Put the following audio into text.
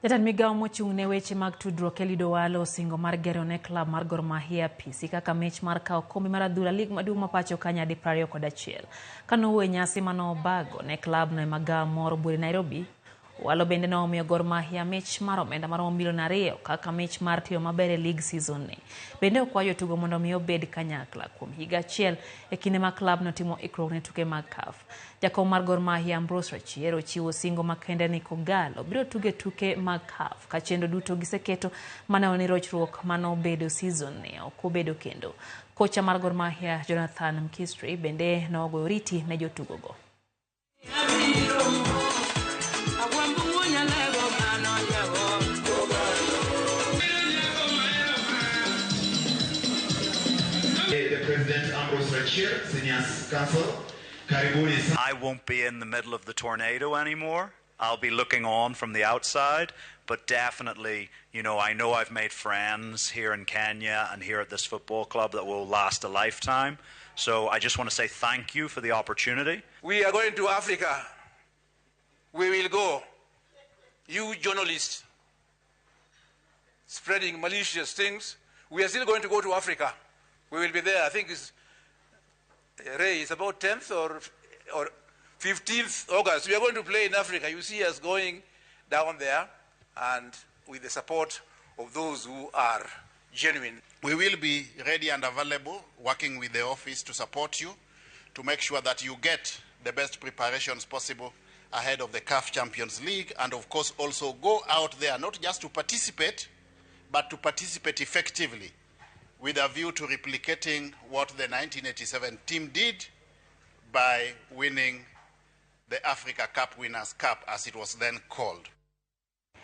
Jatend migao mochung' ne weche mag tudruok Eliud Owalo osingo mar gero ne klab mar Gor Mahia apisi kaka mich mar kawo okombe mar adhula lig maduong' ma pacho ka nyadi 21. Kanowuoyo e nyasi manobago ne klabno e magawa moro buore Nairobi, Owalo bende nomiyo Gor Mahia mich mar omenda maromo milion 2 kaka mich mar timo maber e lig season ni. Bende okwayo jotugo mondo mi obed kanyakla kuom higa achiel e kinde ma klabno timo ikruok ne tuke mag CAF. Jakom mar Gor Mahia Ambrose Rachier ochiwo singo makende ni Kogalo biro tuge tuke mag CAF ka chenro duto giseketo maneno ni rochruok manobedo season ni ok obedo kendo. Kocha mar Gor Mahia Jonathan Mkistri bende nogoyo oriti ne jotugo go. The President Ambrose Rachier, Senior Counsel. Karibuni sana. I won't be in the middle of the tornado anymore. I'll be looking on from the outside, but definitely, I know I've made friends here in Kenya and here at this football club that will last a lifetime. So I just want to say thank you for the opportunity. We are going to Africa. We will go. You journalists spreading malicious things, we are still going to go to Africa. We will be there. I think it's, Ray, it's about 10th or 15th August. We are going to play in Africa. You see us going down there, and with the support of those who are genuine. We will be ready and available, working with the office to support you, to make sure that you get the best preparations possible ahead of the CAF Champions League, and of course also go out there not just to participate, but to participate effectively with a view to replicating what the 1987 team did by winning the Africa Cup Winners' Cup, as it was then called.